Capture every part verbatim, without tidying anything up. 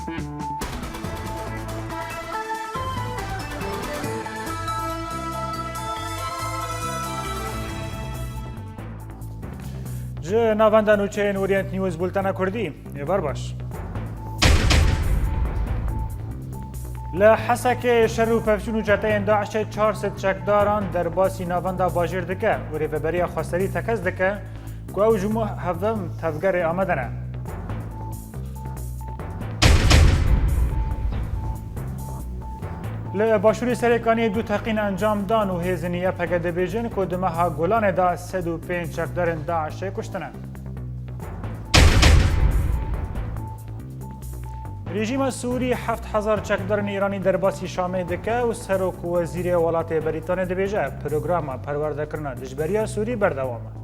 Ji navenda nûçeyên Orient News, bultena Kurdî. Êvar baş. Li Hesekê şer û pevçûn û çeteyên DAIŞê çar sed çekdaran derbasî navenda bajêr dike û Rêveberiya Xweserî tekez dike ku ew ji bo hevdem tevgerê amade ne. Li Başûrê Serêkaniyê du teqîn encam dan û hêzên Y P G dibêjin ku di meha Gulanê de sed û pênc çekdarên DAIŞê kuştine. Rejîma Sûrî heft hezar çekdarên Îranî derbasî Şamê dike û serok û wezîrê welatê Berîtanê dibêje, programa perwerdekirina dijberiya Sûrî berdewam e.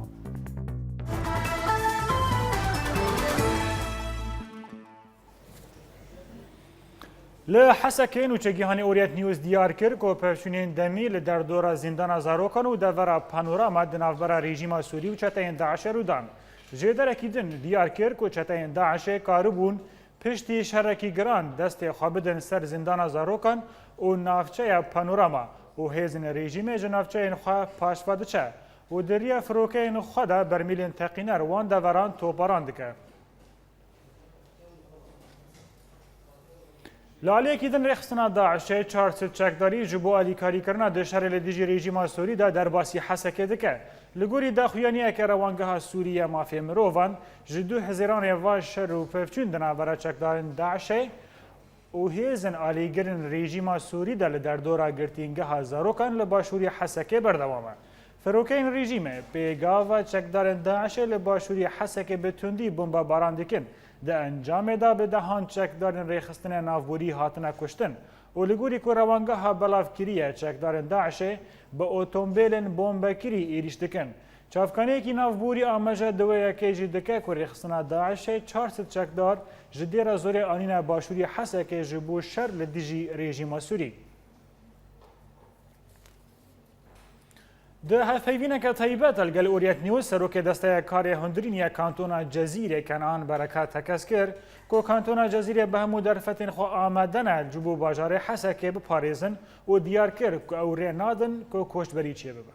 Li Hesekê nûçegîhanê Orient News diyar kir ku pevçûnên demî li derdora zîndana zarokan û devera Panorama di navbera rejîma Sûrî û çeteyên DAIŞê rû dan. Jêderekî din diyar kir ku çeteyên DAIŞê karibûn piştî şerekî giran destê xwe bidin ser zîndana zarokan û navçeya Panorama û hêzên rejîmê ji navçeyên xwe paşve diçe û di riya firokeyên xwe de bermîlên teqîner wan deveran toparan dike. Li aliyekî din rêxistina DAIŞê çar sed çekdarî ji bo alîkarîkirina di şerê li dijî rejîma Sûrî de derbasî Hesekê dike. Li gorî daxuyaniyeke Rewangeha Sûrî ya Mafê Mirovan, ji du hezêranê va şer û pevçûn di navbera çekdarên DAIŞê û hêzên alîgirên rejîma Sûrî de li derdora girtîngeha zarokan li başûrê Hesekê berdewam e. Firokeyên rejîmê pêgava çekdarên DAIŞê li başûrê Hesekê bi tundî bombebaran dikin. Di encamê de bi dehan çekdarên rêxistinê navborî hatine kuştin û li gorî ku rewangeha belav kiriye, çekdarên DAIŞê bi otombêlên bombekirî êrîş dikin. Çavkaniyekî navborî amaje di wê yekê jî dike ku rêxistina DAIŞê çar sed çekdar ji Dêra Zorê anîne başûrê Hesekê ji bo şer li dijî rejîma Sûrî. Di hevpeyvîneke taybet li gel Orient News, serokê Desteya Karê Hundirîn ya Kantona Cezîrê Kenan Berekat tekez kir ku Kantona Cezîrê bi hemû derfetên xwe amade ne ji bo bajarê Hesekê biparêzin û diyar kir ku ew rê nadin ku koçberî çêbibe.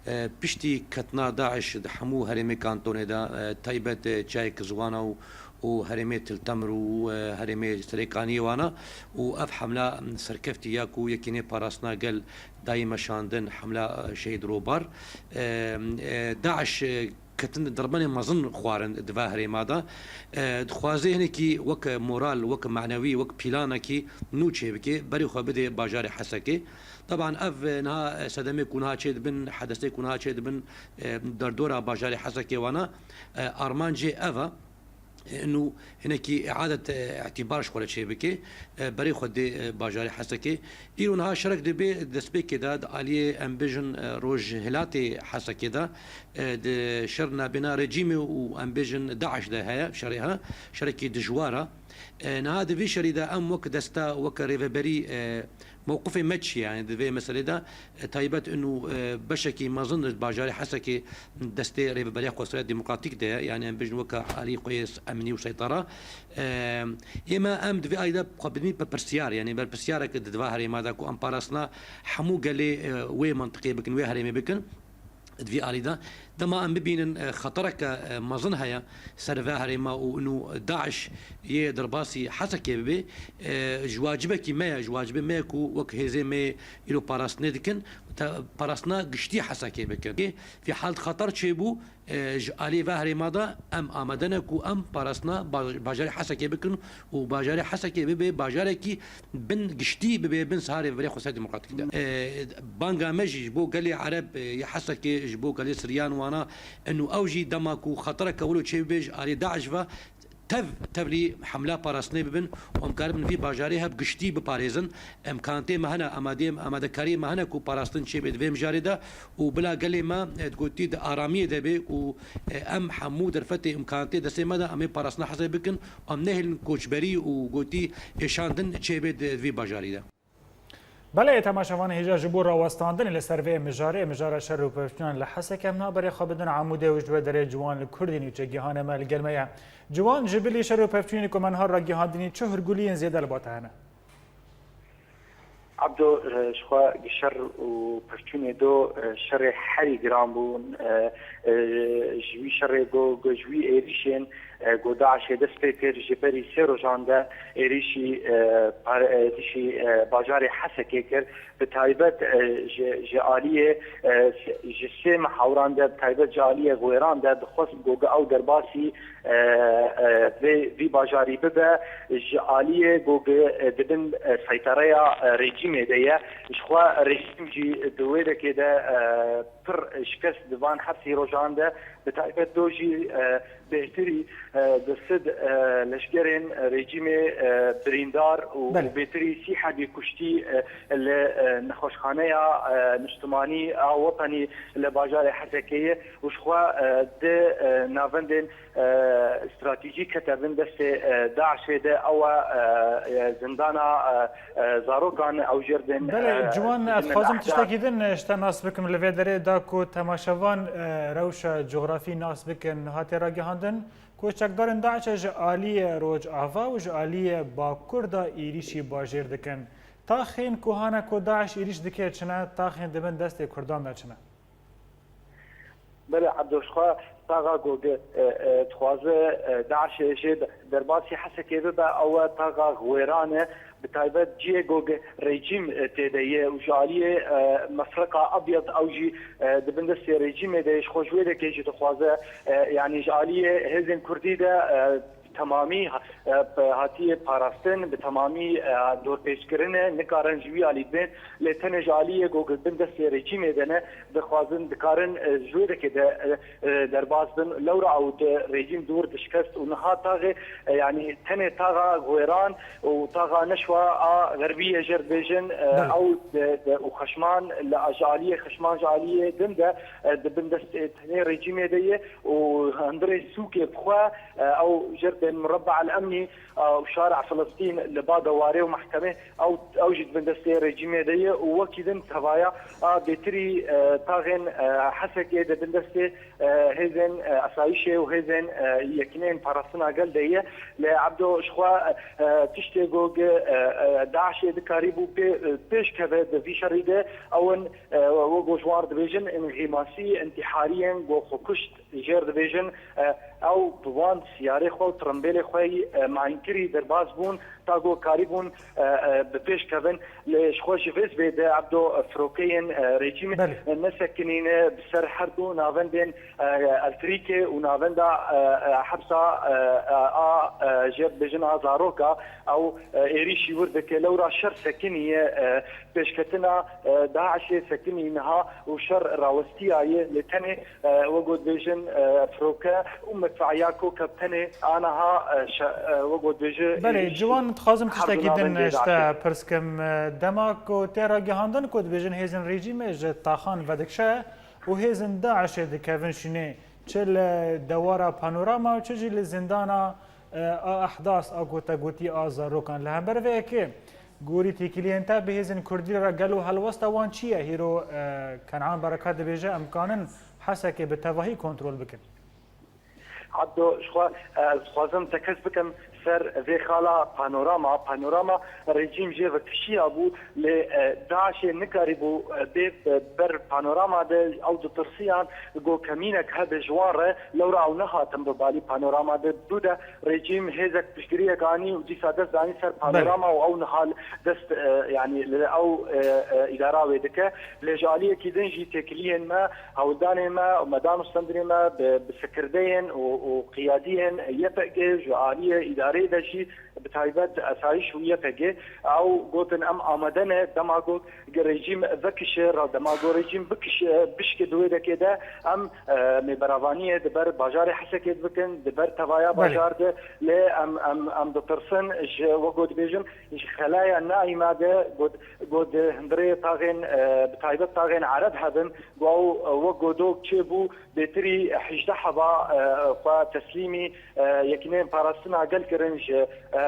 E, piştî ketina DAIŞ di hemû herêmê kantonê de, e, taybet, e, çiyayê Kizwana û, û herêmê Til Temr û, e, herêmê Serêkaniyê wana û ev hemla serkeftî ya ku Yekînê Parastina Gel dayî meşandin, hemla, e, Şehîd Robar. E, e, DAIŞ, e, ketin dermanê mezin xwarin di va herêma de. E, dixwaze hinekî wek moral, wek manewî, wek pîlanekî nû çêbike, berê xwe bide bajarê Hesekê. Teban ev, e, niha, e, sedemê ku niha çêdibin, hedesê ku niha çêdibin, e, derdora bajarê Hesekê wana, e, armancê ev e. E, nû hinekî iadet, e, îtîbar ji xwe re çêbike, e, berê xwe dê, e, bajarê Hesekê. Îro niha şerek dibe destpêkê de di aliyê, em bêjin, e, rojhilatê Hesekê de, e, di şer nabêna rejîmê û em bêjin DAIŞ de heye, şerê he, şerekî dijwar e. E, niha di vî şerî de em wek desta, wek rêveberî, e, mewqifê me çi ye? Yani di vê meselê de, e, taybet û, e, beşekî mezin li bajarê Hesekê destê Rêveberiya Xweseriya Demokratîk de ye. Yani em bêjin weke alî xweyê emnî û seytara. E, ême em di vê alî de xwe bidîn berpirsiyar, yani berpirsiyarek di va herêma de ku em parastina hemû gelê, e, wê mentiqê bikin, wê herêmê bikin. Di vî alî de dema em bibînin, e, xetereke, e, mezin heye ser ve herêma û ino DAIŞ yê derbasî Hesekê bibe, e, ji wacibekî me ye, ji wacibê me ye ku wek hêzê me îro parastinê dikin, te, parastina giştî Hesekê bikin. Vî hal xeter çêbû, e, ji alî ve herêma de em amade ne ku em parastina baj-, bajarê Hesekê bikin û bajarê Hesekê bibe bajarekî bin giştî bibe bin siha Rêveberiya Xweseriya Demokratîk de. E, banga me jî ji bo gelê Ereb, e, yê Hesekê, ji bo gelê Siryan wana, eno ew jî dema ku xetereke wilo çê bibe ji alî DAIŞ ve tev, tevlî hemla parastinê bibin û em karibin vî bajarê hev giştî biparêzin. Îmkanatê me hene, amadeyê, amadekariyê me hene ku parastin çêbe di vê mijarê de û bila gelê me, e, digotî di aramiyê de be û, e, em hemû derfetê îmkanatê destê me de em ê parastina Hesekê bikin. Em nehêlin koçberî û gotî êşandin çêbe di vî bajarî de. Belê, temaşevan hêja ji bo rawestandinê li ser vê mijarê, mijara şer û pevçûnan li Hesekê, em naberê xwe bidin Amûdê û ji wê derê Ciwan li Kurdî nûçegihane me li gel me ye. Ciwan, ji bilî şer û pevçûnên ku me niha ragihandinî, çi hûrguliyên zêde li ba te hene? Abdo, e, ji xwe şer û pevçûnê do, e, şerê herî giran bûn. E, e, ji wî şerê go, go ji wî êrîşên, e, go DAIŞê dest pê kir, ji berî sê rojan de êrîşî, e, par-, e, êrîşî, e, bajarê Hesekê kir. Bi taybet, e, ji, ji aliyê, e, ji sê mihawran de, bi taybet ji aliyê Xwêran de dixwest go ew derbasî, e, e, vê, vî bajarî bibe, ji aliyê go, e, di bin, e, seytereya, e, rejîmê de ye. Ji xwe rejîm jî di wê dekê de, e, pir şikest di van her sî rojan de, bi taybet do jî, e, bêhtirî, e, di sid, e, leşkerên rejîmê, e, birîndar û, Belê. û bêhtirî sî hebî kuştî, e, li, e, nexweşxaneya, e, niştimanî a wetanî li bajarê Hesekê ye û ji xwe, e, di, e, navendên, e, stratejî kete bin destê, e, DAIŞê de ew e, e, zindana, e, e, zarokan ew jêr bin, Belê, e, Ciwan, ez dixwazim tiştekî din, e, ji te nas bikim. Li vê derê da ku temaşevan, e, rewşa cografî nas bikin, hate ragihandin ku çekdarên DAIŞê ji aliyê Rojava û ji aliyê Bakur de êrîşî bajêr dikin. Taxên ku hane ku DAIŞ êrîş dike çi ne, taxên di bin destê Kurdan de çi ne? Belê, Ebdo, ji xwe taxa ku, e, e, dixwaze, e, DAIŞê jê derbasî Hesekê bibe, ew e taxa Xwêran e. Bi taybet cihê ku rejîm, e, tê de ye û ji aliyê, e, Mefreqa Abyad ew jî, e, di bin destê rejîmê de ye. Ji xwe ji wê dekê jî dixwaze, e, yanî ji aliyê hêzên Kurdî de, e, bi temamî, e, hatiye parastin, bi temamî, e, dorpêçkirin e, nikarin ji wî alî bên, lê tenê ji aliyê ku bin destê rejîmê de ne, dixwazin, dikarin, e, ji wê dekê de, e, e, derbas bin. Lewra ew di rejîm dûr dişkest û niha taxê, e, yanî tenê taxa Xwêran û taxa Neşwa a Xerbiyê jêr dibêjin, e, Belê. ew de, de, û Xeşman, li, ji aliyê Xeşman, ji aliyê din de, e, di bin destê tenê rejîmê de ye û hundirê sûkê bi xwe, e, ew jêr dibên Murabba El Emnî, e, û Şara Filistîn li ba dewarê û mehkemê, ew, ew jî di bin destê rejîmê de ye û wekî din tevaya a bêtirî, e, taxên, e, Hesekê di bin destê, e, hêzên, e, asayişê û hêzên, e, yekîneyên parastina gel de ye. Lê Ebdo, ji xwe, e, tiştê ku, e, e, DAIŞê dikarîbû pê-, e, pêş keve di vî şerî de, ew in, e, wek ku ji wan re dibêjin, înxîmasî, întîhariyên ku xwekuşt jêr dibêjin, e, ew bi van siyarê xwe û tirimbêlê xwe yî, e, mayînkirî derbas bûn, ta ku karîbûn, e, e, bi pêş kevin. Lê ji xwe ji vê zibê de, Ebdo, e, firokeyên, e, rejîmê, Belê. e, nesekinîne bi ser her du navendên, e, Elfrîkê û navenda, e, e, hepsa, e, e, a, e, jêr dibêjin a zaroka, ew, e, êrîşî wir dike. Lewra şer sekiniye, e, pêşketina, e, DAIŞê sekinî niha û şer rawestiyaye, lê tenê, e, wek ku dibêjin, e, firoke û medfeya ku kevtene aniha, e, şe-, e, wek ku dibêje Belê, êrîş Ciwan, dixwazim her tiştekî du din navendê ji te DAIŞê. pirs kim. E, dema ku tê ragihandin ku dibêjin hêzên rejîmê ji taxan vedikşe û hêzên DAIŞê dikevin şûnê, çi li dewara Panorama û çi jî li zindana, e, a Ehdas a ku te gotî a zarokan. Li hember vê yekê, gorî têkiliyên te bi hêzên Kurdî re gelo helwesta wan çi ye? Hîro, e, Kenan Berekat dibêje, em kanin Hesekê bi tevahî kontrol bikin. Abdo, ji xwe, e, ez dixwazim tekez bikim ser vê xala Panorama. Panorama rejîm jê vekişiya bû, lê, e, DAIŞê nikarîbû, e, bê, e, ber Panorama de, ew ditirsiyan ku kemînek hebe ji wan re, lewra ew nehatin bi balî Panorama de. Dû de rejîm hêzek piştgiriyek anî û dîsa dest danî ser Belê. Panorama û ew niha dest, e, yanî li ew, e, e, îdara wê dike. Lê ji aliyekî din jî têkiliyên me, hewldanên me û me danûstendinê me bi, bi sekirdeyên û, û qiyadiyên Y P G ji aliyê îdareyê de jî, bi taybet asayiş û Y P G, ew gotin, em amade ne dema ku rejîm vekişe, ra dema ku rejîm bikişe, bişke di wê dekê de em, e, mêberavaniyê di ber bajarê Hesekê dibikin, di ber tevaya Belê. bajar de, lê em, em, em ditirsin ji, wek ku dibêjin, ji xelaya Naîma de, ku, ku di hundirê taxên, e, bi taybet taxên Ereb hebin, ku ew, e, wek ku dok çêbû, bêtirî hejdeh heba, e, xwe teslîmî, e, yekîneyên parastina gel kir. ji, e,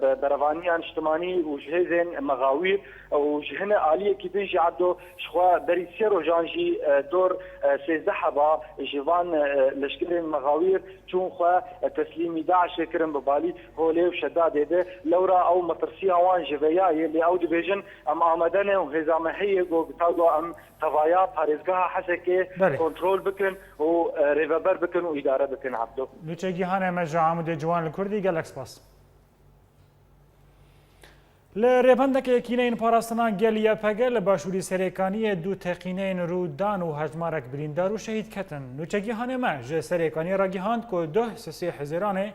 be-, berevaniya niştimanî û ji hêzên mexawîr û ji hine aliyekî din jî Ebdo ji xwe berî sê rojan jî, e, dor, e, sêzdeh heba ji van, e, leşkerên mexawîr çûn xwe, e, teslîmî DAIŞê kirin bi balî Holê û Şedadê de. Lewra ew metirsiya wan ji vêya ye, lê ew dibêjin, em amade ne û hêza me heye ku ta ku em tevaya parêzgeha Hesekê Belê. kontrol bikin û, e, rêveber bikin û îdare bikin, Ebdo. Nûçegîhanê me ji Amûdê Ciwan li Kurdî, gelek spas. Li rêbendeke Yekîneyên Parastina Gel, Y P G, li başûrî Serêkaniyê du teqîneyên rû dan û hejmarek birîndar û şehîd ketin. Nûçegîhanê me ji Serêkaniyê ragihand ku duh sisê Hizêranê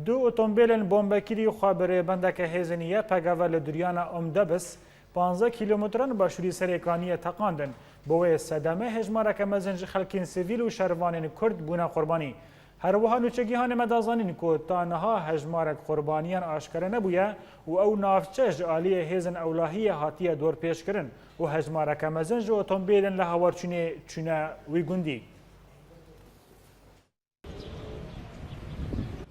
du otombêlên bombekirî xwe bi rêbendeke hêzên Y P G ve li duryana Umdebis, panzdeh kîlometran başûrî Serêkaniyê teqandin. Bi wê sedemê hejmareke mezin ji xelkên sivîl û şervanên Kurd bûne qurbanî. Her wiha nûçegîhanê me da zanîn ku ta niha hejmarek qurbaniyan aşkere nebûye û ew navçe ji aliyê hêzên ewlahiyê hatiye dorpêçkirin û hejmareke mezin ji otombêlên li hawarçûnê çûne wî gundî.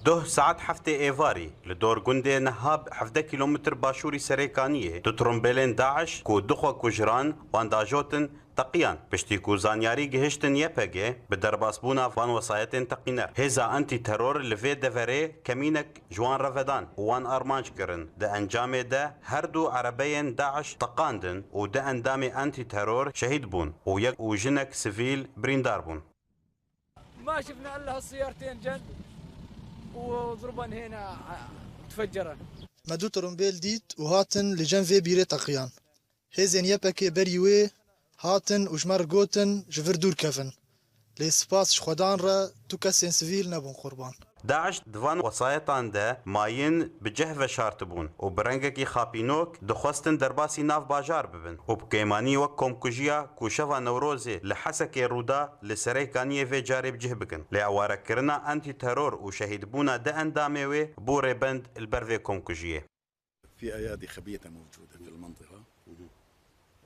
Duh saet heftê êvarî li dor gundê niha hevdeh kîlometr başûrî Serêkaniyê du trombêlên DAIŞ ku du xwe kujiran wan dajotin teqiyan. Piştî ku zanyarî gihiştin Y P G bi derbasbûna van wesayetên teqîner, hêza antîteror li vê deverê kemînek ji wan re vedan û wan armanc kirin. Di encamê de her du erebeyên DAIŞ teqandin û du endamê antîteror şehîd bûn û yek û jinek sivîl birîndar bûn. ما شفنا إلا هالسيارتين جن وضربن هنا، تفجرن. Me du trombêl dît û hatin li cem vê bîrê teqiyan. Hêzên Y P G berî wê hatin û ji me re gotin ji vir dûr kevin. Lê spas ji Xwedan re du kesên sivîl nebûn qurban. DAIŞ di van wesayetan de mayîn bi cih veşartibûn û bi rengekî xapînok dixwestin derbasî nav bajar bibin û bi kêmanî wek komkujiya ku şeva Newrozê li Hesekê rû da, li Serêkaniyê vê carê bi cih bikin. Lê ewarekirina antîteror û şehîdbûna du endamê wê bû rêbend li ber vê komkujiyê. في أيادي خبيثة موجودة في المنطقة.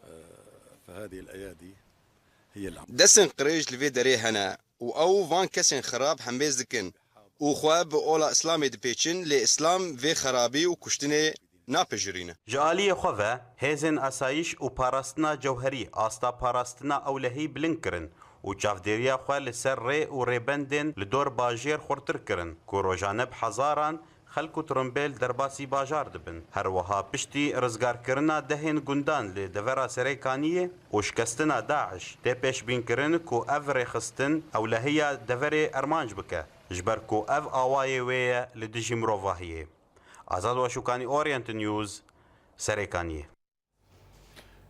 آه، فهذه الأيادي هي اللي عم Destên qirêj li vê derê hene û ew van kesên xirab hembêz dikin û xwe bi ola Îslamê dipêçin, lê Îslam vê xerabî û kuştinê napejirîne. Ji aliyê xwe ve, hêzên asayîş û parastina cewherî asta parastina ewlehî bilind kirin û çavdêriya xwe li ser rê û rêbendên li dor bajêr xurtir kirin ku rojane bi hezaran xelk û tirimbêl derbasî bajar dibin. Her wiha piştî rizgarkirina dehên gundan li devera Serêkaniyê û şikestina DAIŞ tê pêşbînkirin ku ev rêxistin ewlehiya deverê armanc bike, ji ber ku ev awayê wê ye li dijî mirovahiyê. Azad Weşûkanî, Orient News, Serêkaniyê.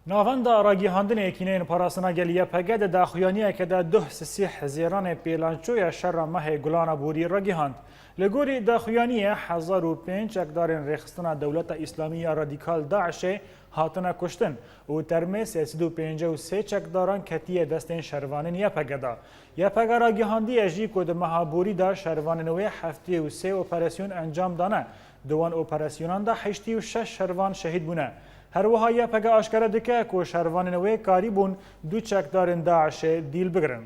Navenda Ragihandinê Yekîneyên Parastina Gel, Y P G, di daxuyaniyeke de duh sisî Hizêranê pêlançoya şerra mehê Gulana Borî ragihand. Li gorî daxuyaniyê, hezar û pênc çekdarên Rêxistina Dewleta Îslamî ya Radîkal, DAIŞê, hatine kuştin û termê sê sed û pêncî û sê çekdaran ketiye destên şervanên Y P G de. Y P G ragihandiye jî ku di meha Borî de şervanên wê heftê û sê operasyon encam dane. Di wan operasyonan de heştê û şeş şervan şehîd bûne. Her wiha Y P G aşkere dike ku şervanên wê karîbûn du çekdarên DAIŞê dîl bigirin.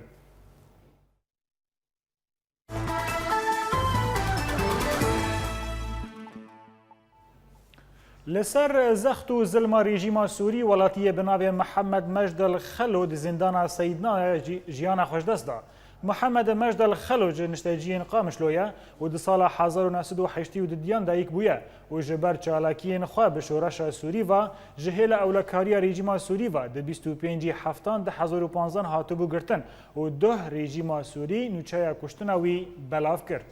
Li ser zext û zilma rejîma Sûrî, welatiyê bi navê Mihemed Mejdel Xelo di zîndana Seyîdnayê jî jiyana xwe ji dest da. Mihemed Mejdel Xelo ji nişteciyên Qamişlo ye û di sala hezar û neh sed û heştê û dudiyan dayik bûye û ji ber çalakiyên xwe bi şoreşa Sûrî ve, ji hêla ewlekariya rejîma Sûrî ve, di bîst û pêncî heftan du hezar û panzdeh hatibû girtin û duh rejîma Sûrî nûçeya kuştina wî belav kir.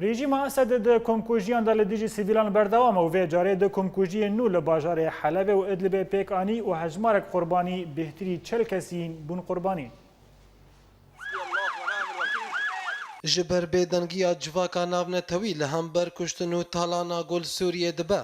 Rejîma Esed di komkujiyan de li dijî sivîlan berdewam e û vê carê du komkujiyên nû li bajarê Helebê û Idlibê pêk anî û hejmarek qurbanî, bêhtirî çel kesî bûn qurbanî. Ji ber bêdengiya civaka navnetewî li hember kuştin û talana ku li Sûriyê dibe,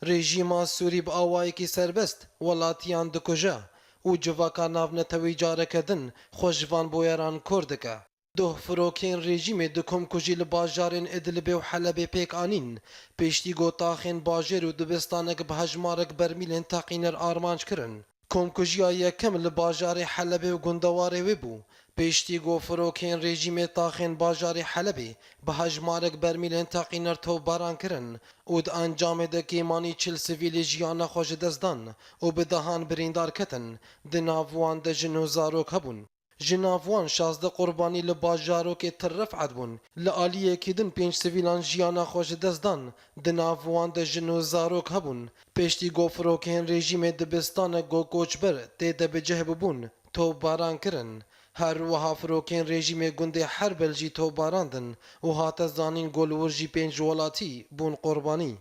rejîma Sûrî bi awayekî serbest welatiyan dikuje û civaka navnetewî careke din xwe ji van bûyeran kor dike. Doh firokên rejîmê di komkujî li bajarên Idlibê û Helebê pêk anîn, piştî ku taxên bajêr û dibistanek bi hejmarek bermîlên teqîner armanc kirin. Komkujiya yekem li bajarê Helebê û gundewarê wê bû, piştî ku firokeyên rejîmê taxên bajarê Helebê bi hejmarek bermîlên teqîner topbaran kirin û di encamê de kêmanî çil sivîlî jiyana xwe ji dest dan û bi dehan birîndar ketin, di nav wan de jin û zarok hebûn. Ji nav wan şazdeh qurbanî li bajarokê Tir Ref'et bûn. Li aliyekî din pênc sivîlan jiyana xwe ji dest dan. Di nav wan de jin û zarok hebûn. Piştî ku firokeyên rejîmê dibistanek ku koçber tê de bi cih bûbûn, topbaran kirin. Her wiha firokeyên rejîmê gundê Herbel jî topbarandin û hate zanîn ku li wir jî pênc welatî bûn qurbanî.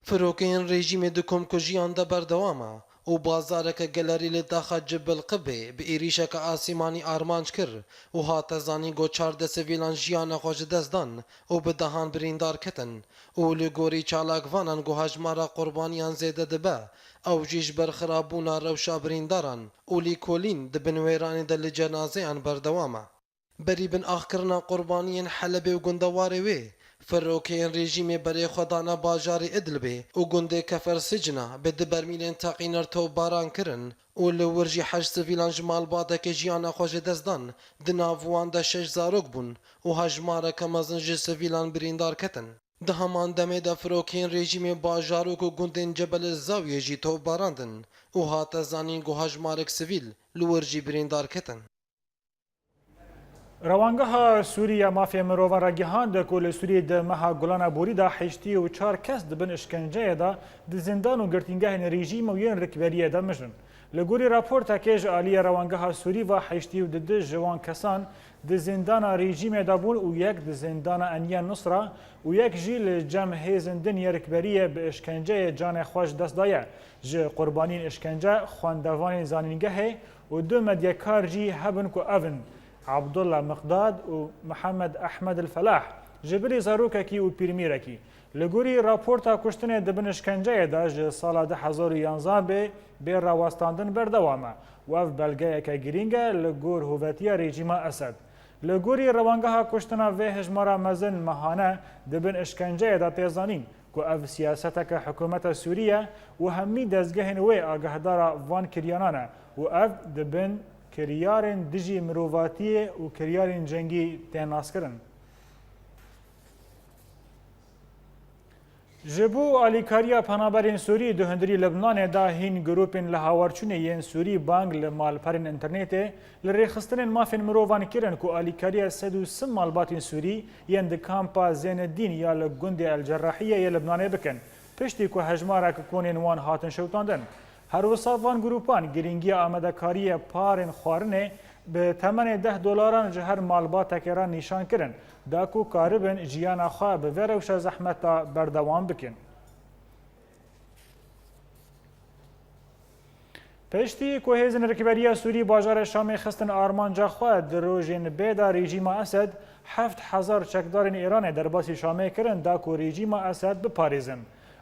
Firokeyên rejîmê di komkujiyan de berdewam e û bazareke gelerî li taxa Cibil Qibê bi êrîşeke asîmanî armanc kir û hate zanîn ku çardeh sivîlan jiyana xwe ji dest dan û bi dehan birîndar ketin û li gorî çalakvanan ku hejmara qurbaniyan zêde dibe, ew jî ji ber xirabûna rewşa birîndaran û lêkolîn di binwêranê de li cenazeyan berdewam e. Berî bin axkirina qurbaniyên Helebê û gundewarê wê, firokeyên rejîmê berê xwe dane bajarê Idlibê û gundê Kefer Sicna bi du bermîlên teqîner topbaran kirin û li wir jî heşt sivîlan ji malbatekê jiyana xwe ji dest dan, di nav wan de şeş zarok bûn û hejmareke mezin ji sivîlan birîndar ketin. Di heman demê de firokeyên rejîmê bajarok û gundên Cebel Zawiyê jî topbarandin û hate zanîn ku hejmarek sivîl li wir jî birîndar ketin. Rewangeha Sûrî ya Mafê Mirovan ragihand ku li Sûrî di meha Gulana borî de heştî û çar kes di bin îşkenceyê de di zindan û girtîngehên rejîm û yên rikberiyê de mijin. Li gorî raportekê ji aliyê Rewangeha Sûrî ve heştî û du ji wan kesan di zindana rejîmê de bûn û yek di zindana Eniye Nusra û yek jî li cem hêzên din yê rikberiyê bi îşkenceyê canê xwe ji dest daye. Ji qurbaniyên îşkence xwendevanên zanîngehê û du medyekar jî hebin ku ev in, Abdullah Miqdad û Mihemed Ehmed El Felah, ji bilî zarokekî û pîrmîrekî. Li gorî raporta kuştinê di bin îşkenceyê de ji sala du hezar û yanzdeh bê, bê rawestandin berdewam e û ev belgeyeke girîng e li gor hovetiya rejîma Esed. Li gorî rewangeha kuştina vê hejmara mezin mehane di bin îşkenceyê de tê zanîn ku ev siyaseteke hikûmeta Sûrî ye û hemî dezgehên wê agahdara van kiryanan e û ev di bin kiryarên dijî mirovatiyê û kiryarên cengî tên naskirin. Ji bo alîkariya penaberên Sûrî di hundirî Libnanê de hîn grûpên li hawarçûnê yên Sûrî bang li malperên înternetê li rêxistinên mafên mirovan kirin ku alîkariya sed û sî malbatên Sûrî yên di kampa Zêneddîn ya li gundê El Cerrahiyê yê Libnanê bikin, piştî ku hejmarek konên wan hatin şewitandin. Her wisa van grûpan girîngiya amadekariyê parên xwarinê bi temenê deh dolaran ji her malbatekê re nîşan kirin, da ku karibin jiyana xwe bi vê rewşa zehmeta berdewam bikin. Piştî ku hêzên rikberiya Sûrî bajarê Şamê xistin armanca xwe, di rojên bê de rejîma Esed heft hezar çekdarên Îranê derbasî Şamê kirin, da ku rejîma Esed biparêzin.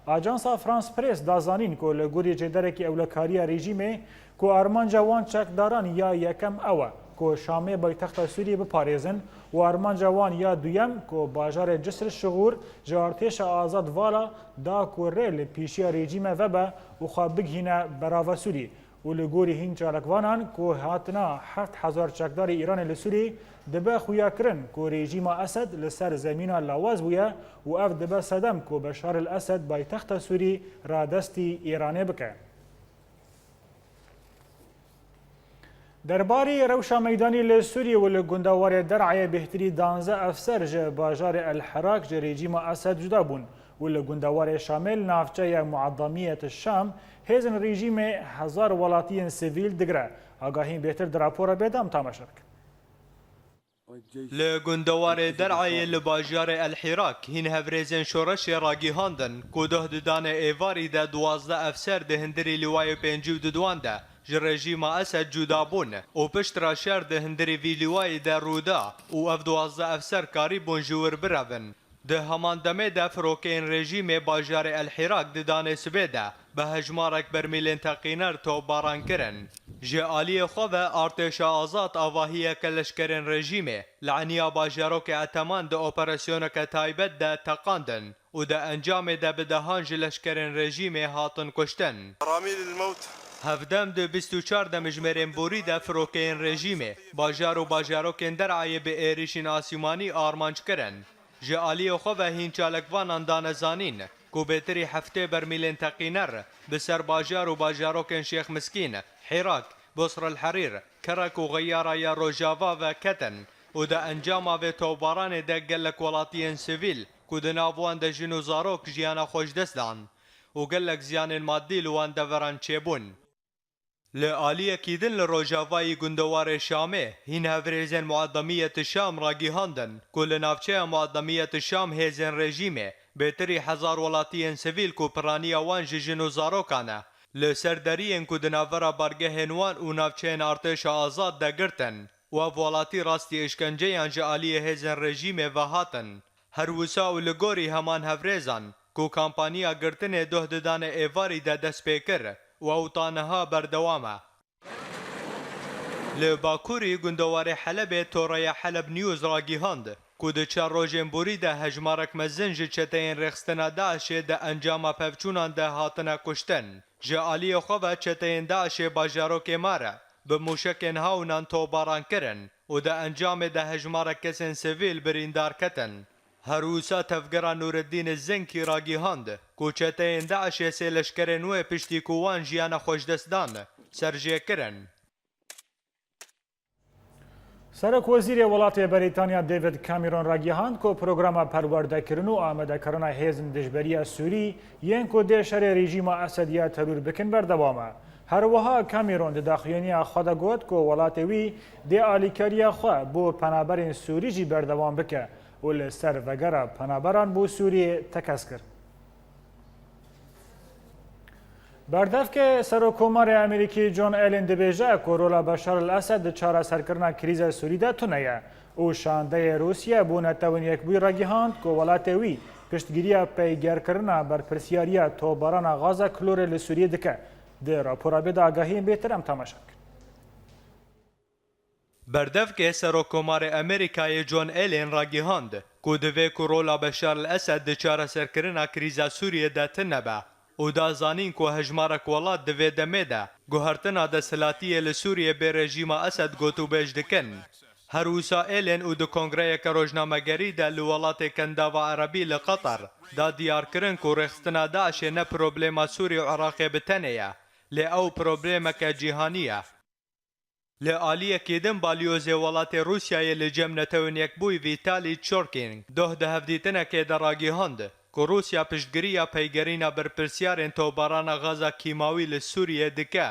Ajansa France Press da zanîn ku li gorî cêderekî ewlekariya rejîmê ku armanca wan çekdaran ya yekem ew e ku Şamê paytexta Sûriyê biparêzin û armanca wan ya duyem ku bajarê Cisr Şixûr ji artêşa azad vala da ku rê li pêşiya rejîme vebe û xwe bigihîne berava Sûriyê. Û li gorî hîn çalakvanan ku hatina heft hezar çekdarê Îranê li Sûriyê dibe xuyakirin ku rejîma Esed li ser zemîna lawaz bûye û ev dibe sedem ku Beşar el Esed paytexta Sûrî radestî Îranê bike. Derbarî rewşa meydanî li Sûriyê û li gundewarê Der'ayê bêhtirî danzdeh efser ji bajarê El Hirak ji rejîma Esed cuda bûn û li gundewarê Şamê li navçeya Muadamiyet Şam hêzên rejîmê hezar welatiyên sivîl digire. Agahî bêhtir di rapora bêdam tamaşe bikin. Li gundewarê Der'ayê li bajarê El Hirak hîn hevrêzên şoreşê ragihandin ku doh di danê êvarî de duwazdeh efser di hundirî Lîwayê pêncî û du wan de ji rejîma Esed cuda bûn û pişt re şer di hundirî vî lîwayî de rû da û ev duwazdeh efser karîbûn ji wir birevin. Di heman demê de firokeyên rejîmê bajarê El Hirak di danê sibê de bi hejmarek bermîlên teqîner topbaran kirin. Ji aliyê xwe ve artêşa azad avahiyeke leşkerên rejîmê li eniya bajarokê Eteman di operasyoneke taybet de teqandin û di encamê de bi dehan ji leşkerên rejîmê hatin kuştin. رامي للموت. Hevdem di bîst û çar demjimêrên borî de firokeyên rejîmê bajar û bajarokên Derayê bi êrîşên asîmanî armanc kirin. Ji aliyê xwe ve hîn çalakvanan dane zanîn ku bêtirî heftê bermîlên teqîner bi ser bajar û bajarokên Şêx Miskîn, Hîrak, Bosr el Herîr, Kerek û Xeyara ya Rojava ve ketin û di encama vê topbaranê de gelek welatiyên sivîl ku di nav wan de jin û zarok jiyana xwe ji dest dan û gelek ziyanên madî li wan deveran çêbûn. Li aliyekî din li rojavayî gundewarê Şamê, hîn hevrêzên Muademiyet Şam ragihandin ku li navçeya Muademiyet Şam hêzên rejîmê bêtirî hezar welatiyên sivîl ku piraniya wan ji jin û zarokan e, li ser deriyên ku di navbera bargehên wan û navçeyên artêşa azad de girtin û ev welatî rastî îşkenceyan ji aliyê hêzên rejîmê ve hatin. Her wisa û li gorî heman hevrêzan ku kampanya girtinê doh di danê êvarî de dest pê kir û ew ta niha berdewam e. Li bakurî gundewarê Helebê toreya Heleb News ragihand ku di çar rojên borî de hejmarek mezin ji çeteyên rêxistina DAIŞê di encama pevçûnan de hatine kuştin. Ji aliyê xwe ve çeteyên DAIŞê bajarokê Mare bi mûşekên hawnan topbaran kirin û di encamê de hejmarek kesên sivîl birîndar ketin. Her wisa tevgera Nûreddîn Zenkî ragihand ku çeteyên DAIŞê sê leşkerên wê piştî ku wan jiyana xwe ji dest dan, serjê kirin. Serokwezîrê welatê Berîtanya David Cameron ragihand ku programa perwerdekirin û amadekirina hêzên dijberiya Sûrî yên ku dê şerê rejîma Esed ya terûr bikin berdewam e. Her wiha Cameron di daxuyaniya xwe de got ku welatê wî dê alîkariya xwe bo penaberên Sûrî jî berdewam bike û li ser vegera penaberan bo Sûriyê tekez kir. Berdevkê Serokkomarê Amerîkî John Allen dibêje ku rola Beşar el-Esed di çareserkirina krîza Sûrî de tune ye û şandeyê Rûsya bo Netewên Yekbûyî ragihand ku welatê wî piştgiriya peygerkirina berpirsiyariya tobarana gaza klorê li Sûriyê dike. Di rapora bê de agahiyên bêtir em temaşe bikin. Berdevkê Serokkomarê Amerîkayê John Allen ragihand ku divê ku rola Beşar el-Esed di çareserkirina krîza Sûriyê de tune be û da zanîn ku hejmarek welat di vê demê de guhertina desthilatiyê li Sûriyê bê rejîma Esed gotûbêj dikin. Her wisa Allen û di kongreyeke rojnamegerî de li welatê Kendava Erebî li Qeter da diyarkirin ku rêxistina DAIŞê ne problema Sûrî û Iraqê bi tenê ye, lê ew problemeke cîhanî ye. Li aliyekî din balyozê welatê Rûsyayê li cem Netewên Yekbûyî Vîtalî Çorkîn doh di hevdîtinekê de ragihand ku Rûsya piştgiriya peygerîna berpirsiyarên tobarana gaza kîmawî li Sûriyê dike.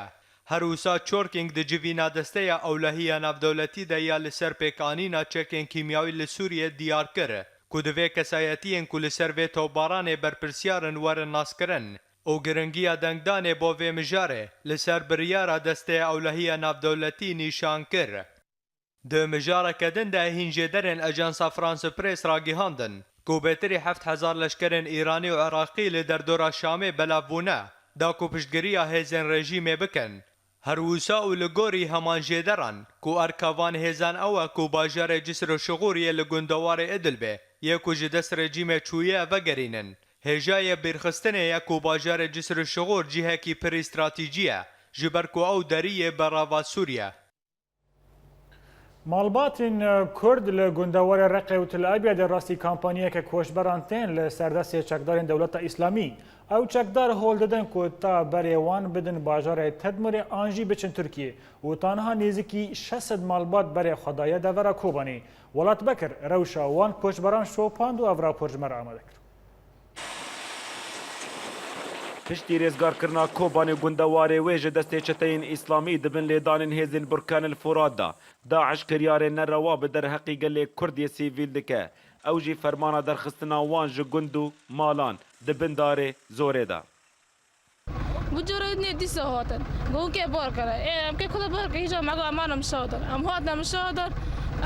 Her wisa Çorkîng di civîna desteya ewlehiya navdewletî de ya li ser pêkanîna çekên kîmyawî li Sûriyê diyar kir ku divê kesayetiyên ku li ser vê tobaranê berpirsiyar in werin naskirin û giringiya dengdanê bo vê mijarê li ser biryara Desteya Ewlehiya Navdewletî nîşan kir. Di mijareke din de hîn jêderên Ajansa France Press ragihandin ku bêtirî heft hezar leşkerên Îranî û Iraqî li derdora Şamê belav bûne, da ku piştgiriya hêzên rejîmê bikin. Her wisa û li gorî heman jêderan ku erka van hêzan ew e ku bajarê Cisr û Şixûriyê li gundewarê Idlibê yê ku ji dest rejîmê çûye vegerînin. Hêjayê bîrxistinê ye ku bajarê Cisr û Şixûr cihekî pirî stratîcî ye, ji ber ku ew deriyê berava Sûrî ye. Malbatên Kurd li gundewarê Reqê û Til Ebyadê rastî kampanyayeke koçberan tên li ser destê çekdarên Dewleta Îslamî. Ew çekdar hol didin ku ta berê wan bidin bajarê Tedmirê an jî biçin Tirkiyê û tanha nêzîkî şeş sed malbat berê xwe daye devera Kobanê. Welat Bekir rewşa wan koçberan şopand û ev rapor ji me re amade kir. Piştî rêzgarkirina Kobanê gundewarê wê ji destê çeteyên Îslamî di bin lêdanên hêzên Burkan el Furat de, DAIŞ kiryarên nerewa bi derheqî gelê Kurd yê sivîl dike. Ew jî fermana derxistina wan ji gund û malan di bin darê zorê de. Bu cara ne dîsa hatin. Goke bar kere. Ê, em ke kuda bar ke, hîca me go, em anim şadan. Em hatin em şadan.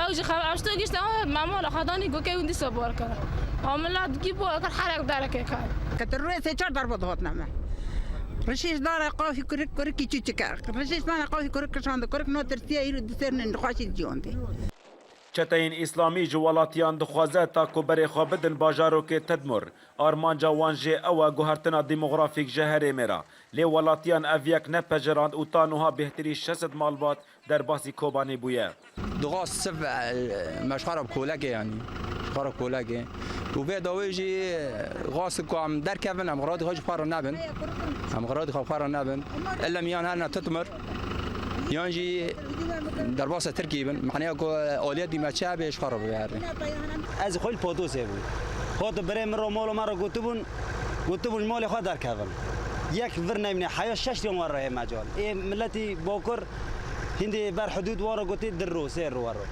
Ew jî xeber, em şto gişt, em hatin, me mala xedanî goke wî dîsa bar kere. Amela gî bar kir, herek dereke kar. Ke tu rê sê çar darbe dihatine me. Rişîş dane qafî kurik, kurikî çi çi kar. Rişîş dane qafî kurik, kişande kurik, no tirsiye îro di ser nin xweşî ciyondê. Çeteyên Îslamî ji welatiyan dixwaze ta ku berê xwe bidin bajarokê Tedmur. Armanca wan jê ew e guhertina demografîk ji herêmê re. Lê welatiyan ev yek nepejirand û ta nuha bêhtirî şeş sed malbat derbasî Kobanê bûye. Dixwast siv, e, me ji xwe re bi kolekê, yanî ji xwe re kolekê. Û vê dawê jî, e, xwest ku em derkevin, em xeratî xwe ji xwe re nebin. Em xeratî xwe bi xwe re nebin. Ille miyan herine Tedmur, yan jî derbasa Tirkiyê bin. Maneya ku, e, aliyetî me çi hebe ji xwe re bibe herî. Ez xwe li Podosê bûm. Hot birê min ro molo me re gotibûn, gotibûn ji molê xwe derkevin. Yek vir nemîne, heya şeş yan wer re hê mecal. Ê miletî Bakur hindê ber hidûd wan re gotî di ro, sê ro wer ro.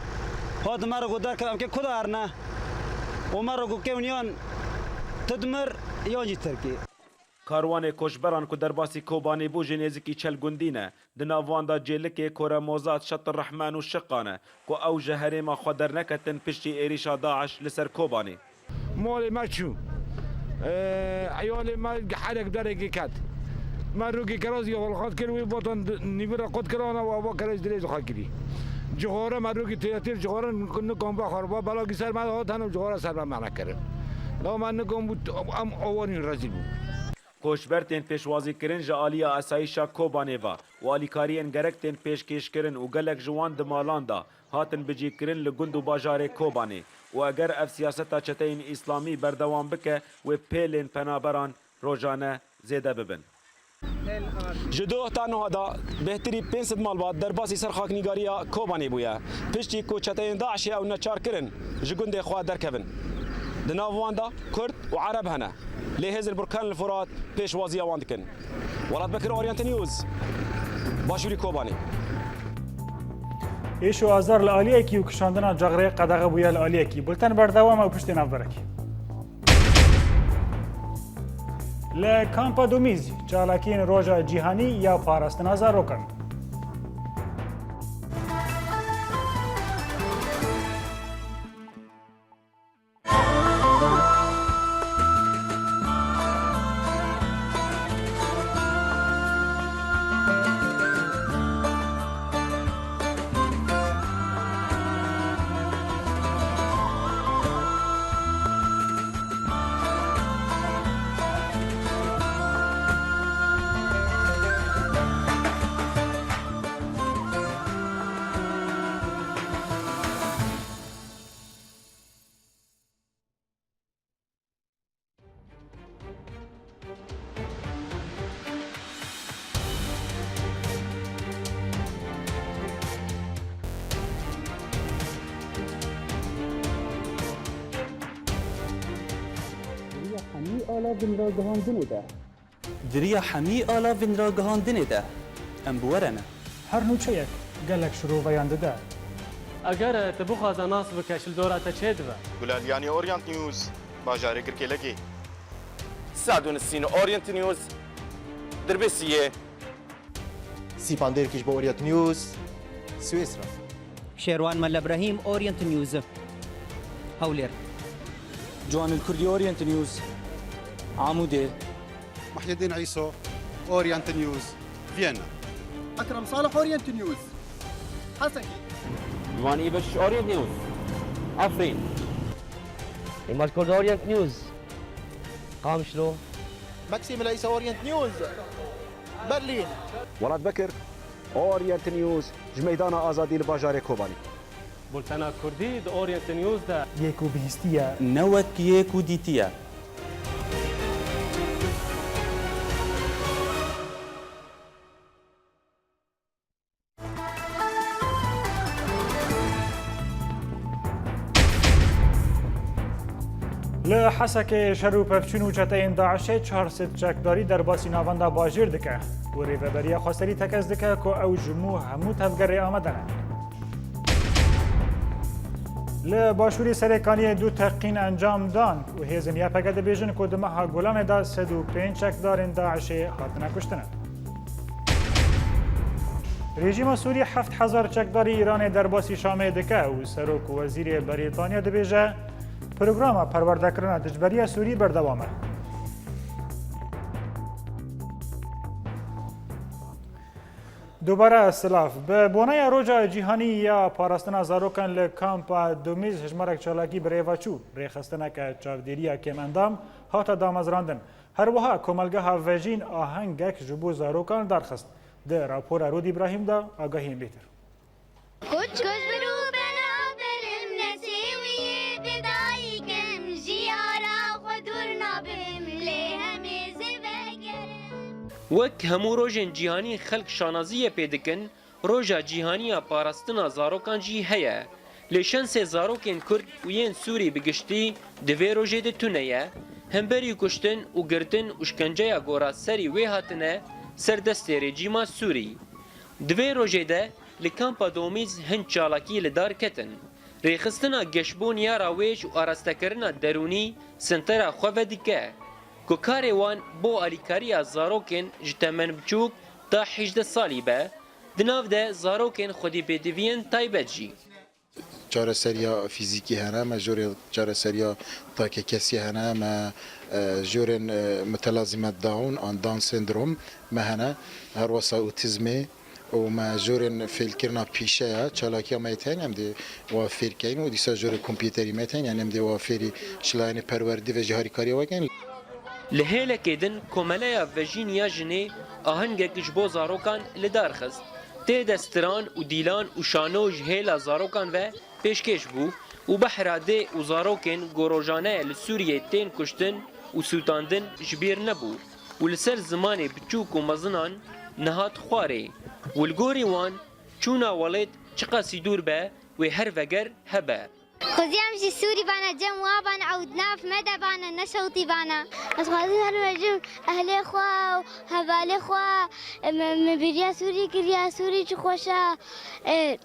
Hot me re got derkevin, em kê ku de herne? Û me re got kewniyan Tedmur yan jî Tirkî. Karwanê koçberan ku derbasî Kobanê bû jî nêzîkî çel gundî ne. Di nav wan de Cêlikê, Koremozat, Şetir Rehman û Şiqa ne ku ew ji herêma xwe derneketin piştî êrîşa DAIŞ li ser Kobanê. Malê me çû. Ee, eyalê me herek derekê ket. Me rokê kerazî xwe qat kir, wê botan nîvira qut kir, ana we ava kerazî dirêj xwe kirî. Cixare me rokê têtir cixare nikom be xwe re, belakî ser me hat hene cixare ser me mehne kirin. La me nikom bû em awarîn rezîl bû. Koçber tên pêşwazîkirin ji aliya asayîşa Kobanê ve û alîkariyên gerek tên pêşkêşkirin û gelek ji wan di malan de hatin bicîkirin li gund û bajarê Kobanê û eger ev siyaseta çeteyên îslamî berdewam bike, wê pêlên penaberan rojane zêde bibin. Ji doh ta nuha de bêhtirî pênc sed malbat derbasî ser xaknîgariya Kobanê bûye. Piştî ku çeteyên DAIŞê ew neçar kirin ji gundê xwe derkevin. Di nav wan de Kurd û Ereb hene. Lê hêzên Burkan li Furat pêşwaziya wan dikin. Welat Bekir, Orient News, Başûrî Kobanê. Êş û azar li aliyekî û kişandina caxrê qedexe bûye li aliyekî. Bulten berdewam e û piştê navberekî. Li Kampa Dumîz çalakiyên Roja Cîhanî ya parastina zarokan. Di riya hemî ala vinragihandinê de. Di riya hemî ala vinragihandinê de em bi we re ne. Her nûçeyek gelek şiroveyan dide. Eger tu bixwaze nas bike, ji li dora te çê dibe. Gulaliyanê Orient News, bajarê Girkêlekê. Sadun Sîn, Orient News, Dirbêsiyê. Sîpan Dêrkiş bo Orient News, Swêsra. Şêrwan Mele Brehîm, Orient News, Hewlêr. Ciwanil Kurdî, Orient News, Amûdê. Muhyiddin Îso, Orient News, Viyana. Ekrem Salih, Orient News, Hesekî. Ciwanî Beşiş, Orient News, Efrîn. Îmaj Kurd, Orient News, Qamişlo. Meksîm Leysa, Orient News, Berlîn. Welat Bekir, Orient News, ji Meydana Azadî li bajarê Kobanê. Bultena Kurdî di Orient News de. Yê ku bihîstiye. Ne wek yê ku dîtiye. Li Hesekê şer û pevçûn û çeteyên DAIŞê çar sed çekdarî derbasî navenda bajêr dike û Rêveberiya Xweserî tekez dike ku ew ji mû hemû tevgerê amade ne. Li Başûrê Serêkaniyê du teqîn encam dan û hêzên Y P G dibêjin ku di meha Gulanê de sed û pênc çekdarên DAIŞê hatine kuştine. Rejîma Sûrî heft hezar çekdarî Îranê derbasî Şamê dike û Serok Wezîrê Berîtanya dibêje, programa perwerdekirina dijberiya Sûrî berdewam e. Dubare silav. Bi boneya Roja Cîhanî ya Parastina Zarokan li Kampa Domîz hejmarek çalakî bi rê ve çû. Rêxistineke çavdêriya kêmendam hate damezrandin. Her wiha Komelgeha Vejîn ahengek ji bo zarokan darxist. Di rapora Rûd Îbrahîm de agahiyên bêtir. Koç, koç bi rû bera berim, nesê wî yê bi dayik im, ji yara xwe dûr nabim, lê hemê zêde vegerim. Wek hemû rojên cîhanî xelk şanaziyê pê dikin, Roja Cîhanî ya Parastina Zarokan jî heye. Lê şensê zarokên Kurd û yên Sûrî bi giştî di vê rojê de tune ye, hemberî kuştin û girtin û şkenceya ku raserî wê hatine ser destê rejîma Sûrî. Di vê rojê de li Kampa Domîz hin çalakî li dar ketin. Rêxistina geşbûn ya rawêj û arastekirina derûnî sentera xwe vedike ku karê wan bo alîkariya zarokên ji temen biçûk ta hejdeh salî be, di nav de zarokên xwedî pêdiviyên taybet jî. Çareseriya fîzîkî hene, me jorê çareseriya takekesiyê hene, me, e, jorên, e, mutelazîmet Down an Down sendrom me hene, her wesa otîzmê û me jorên fêlkirina pîşe ya, çalakiya me yê tên em dê wa fêr keyin û dîsa jorê kompîterî me tên, yani em dê wa fêrî şilayene perwerdî ve jî harîkariya we keyin. Li hêlekê din Komeleya Vejîn ya Jinê ahengek ji bo zarokan li dar xist. Tê de stran û dîlan û şano ji hêla zarokan ve pêşkêş bû û behra dê û zarokên ku rojane li Sûriyê tên kuştin û sûtandin ji bîr nebû û li ser zimanê biçûk û mezinan nehat xwarê û li gorî wan çûna welêt çiqasî dûr be wê her veger hebe. Xwezî em jî Sûrî bane, cem wa bane, ew di nav me de bane, ne şewtî bane. Ez xwazim her me cem ehlê xwe û hevalê xwe, me, me bêriya Sûrî kiriye, Sûrî çi xweş e. E,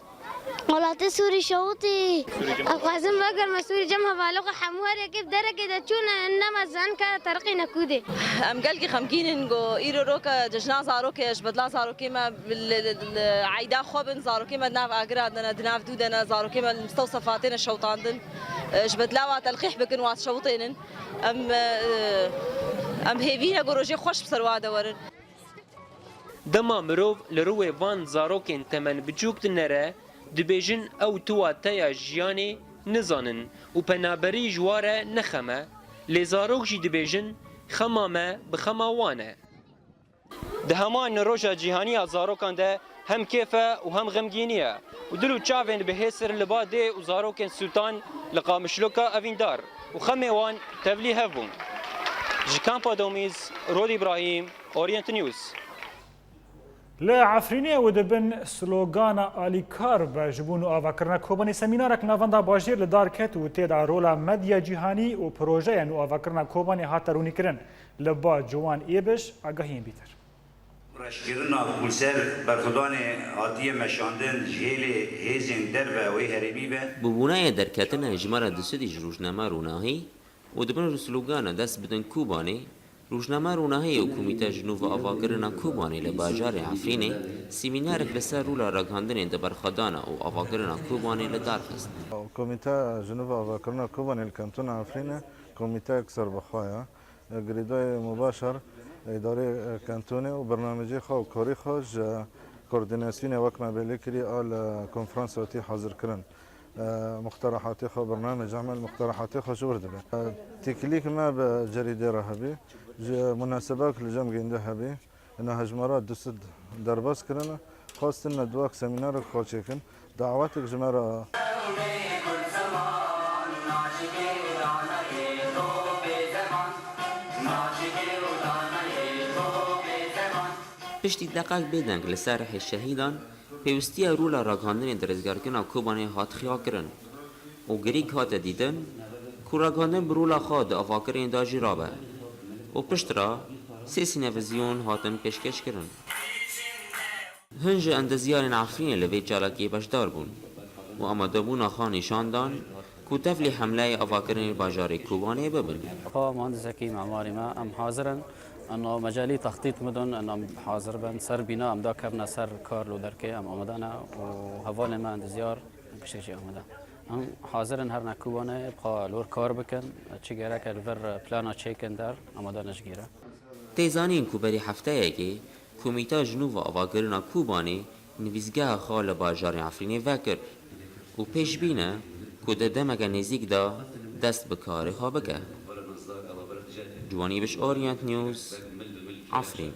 welatê Sûrî şewtî. Ez xwazim vegerme Sûrî cem hevalê xwe, hemû her yekê bi derekê de çûne, nema zan ke teriqîne kûdê. Em gelkî xemgîn in ku îro roke cejna zarokê, ji bedla zarokê me li, li, li, li eyda xwe bin, zarokê me di nav agira de ne, di nav dû de ne, zarokê me li mistewsefa têne şewtandin. E, ji bedla wa telqîh bikin, wa şewtênin. Em, e, em hêvî ne ku rojê xweş bi ser wa de werin. Dema mirov li rûyê van zarokên temen biçûk dinere, dibêjin ew tu wateya jiyanê nizanin û penaberî ji wa re ne xem e, lê zarok jî dibêjin xema me bi xema wan e. Di heman Roja Cîhanî ya Zarokan de hem kêf e û hem xemgînî ye û dil û çavên bihêsir li ba dê û zarokên sûtan li qamişloka evîndar û xemê wan tevlî hev bûn. Ji Kampa Domîz, Rod Îbrahîm, Orient News. Li Efrînê û di bin slogana Alîkar be ji bo nûavakirina Kobanê semînarek navenda bajêr li dar ket û tê de rola medya cîhanî û projeyên nûavakirina Kobanê hate rûnîkirin. Li ba Ciwan Êbiş agahiyên bîtir. Reşkirina ku li ser berxwedanê hatiye meşandin ji hêlê hêzên derve wê herêmî be. Bi wûneyê derketinê ji me re disidî ji rojname Ronahî û di bin slogana Dest bidin Kobanê, rojname Ronahî û Komîte ji nû ve avakirina Kobanê li bajarê Efrînê semînerek li ser rola ragihandinê di berxwedana û avakirina Kobanê li dar xist. Komîte ji nû ve avakirina Kobanê li kentona Efrînê komîteyek serbixwe ye. Girêdayê mubaşer îdarê, e, kentûnê û bernamecê xwe û karê xwe ji koordînasyonê wek me belê kirî a li konferansa wetî hazir kirin. E, muqterehatê xwe, bernamecê me li muqterehatê xwe ji wir dibe. E, têkilîk me bi cerîdê re hebî, ji munasebek li cem gêndî hebî, ina hejmara du sed derbas kirine, xwestin me duwek semînerek xwe çêkin. Dawetek ji me re. Piştî deqek bêdeng li ser rihê şehîdan, pêwistiya rola ragihandinê di rizgarkirina Kobanê hat xiyakirin û girîk hate dîtin ku ragihandin bi rola xwe di avakirinê de jî rabe û piştre sê sînevizyon hatin pêşkêşkirin. Hin ji endezyarên Efrînê li vê çalakiyê beşdar bûn û amadebûna xwe nîşan dan ku tevlî hemleyê avakirinê bajarê Kobanê bibin. Xwe muhendisek î, memarî me, em hazir in. Em mecalî textît midin, em hazir bin. Ser bîna em dakevne ser kar li derkê, em amade ne û hevalên me endezyar piştek jî amade. Em hazir in her ne Kobanê bi xwe li wir kar bikin. Çi gerek e li vir plana çêkin der, amade ne ji gîre. Tê zanîn ku berî hefteyekê Komîta ji nû ve avakirina Kobanê nivîsgeha xwe li bajarê Efrînê vekir û pêşbîn e ku di demeke nêzîk de dest bi karê xwe bike. Ciwanî Biş, Orient News, Efrîn.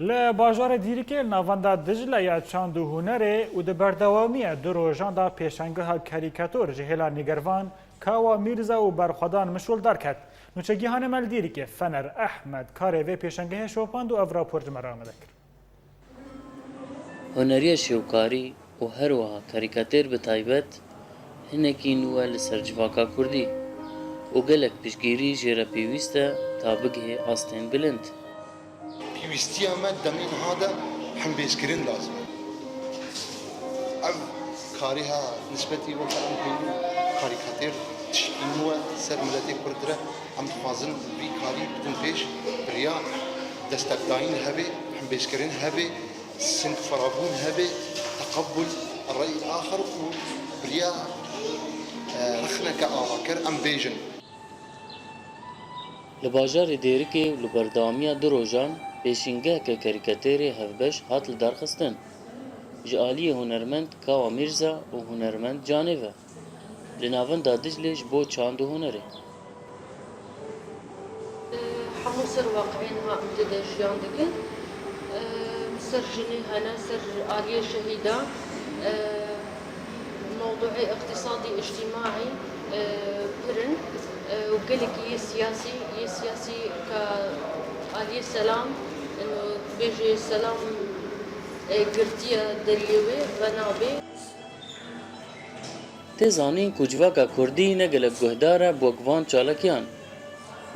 Li bajarê Dîrikê li navenda Dicle ya çand û hunerê û di berdewamiya du rojan de pêşangeha karîkator ji hêla nîgervan Kawa Mîrza û berxwedan Mişûl derket. Nûçegihanê me li Dîrikê Fener Ehmed karê vê pêşangehê şopand û ev rapor ji me re amade kir. Huneriya şêwkarî û her wiha karîkator bi taybet hinekî nû e li ser civaka kurdî û gelek piştgirî jê re pêwîst e ta bigihê astên bilind. Pêwîstiya me demê niha de hembêzkirin lazim e. Ev karî ha nisbetî weke em pênû karîkator tişkî nû e ser miletê kurd re. Em dixwazin vî karî bidin pêş, bi riya destekdayîn hebe, hembêzkirin hebe, sinf xwerabûn hebe, teqebul rey axir û bi riya, e, rexneke avaker em bêjin. Li bajarê Dêrikê û li berdewamiya du rojan pêşîngeheke karîkatorê hevbeş hat lidarxistin ji aliyê hunermend Kawa Mîrza û hunermend Canê ve. Li navenda Diclê ji bo çand û hunerê. Hemû ser waqiên niha em tê de jiyan dikin. Ser jinê hene, ser aliyê şehîdan, mewdûê îqtîsadî, îctîmaî pir in û gelekî yê siyasî, yê siyasî ka aliyê selam, ino dibêje selam girtiye deriyê wê venabê. Tê zanîn ku civaka kurdî ne gelek guhdar e bi wek van çalakiyan.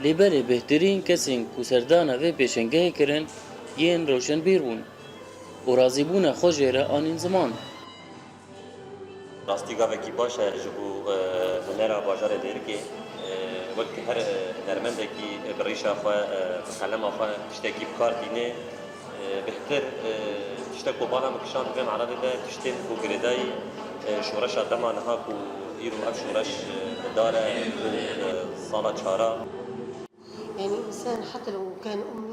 Lê belê bêhtirîn kesên ku serdana vê pêşengehê kirin yên rewşenbîr bûn û razîbûna xwe jê re anîn ziman. Rastî gavekî baş e ji bo, e, hunera bajarê Dêrikê. E, wek her, e, hunermendekî, e, bi rîşa xwe, e, bi qelema xwe tiştekî bi kar tîne. E, bêhtir, e, tiştek ku bala min kişand di vê meradê de tiştên ku girêdayî, e, şoreşa dema niha ku îro ev şoreş, e, li dar e, ku, e, sala çara. Yani insan hatta lou kan ummi.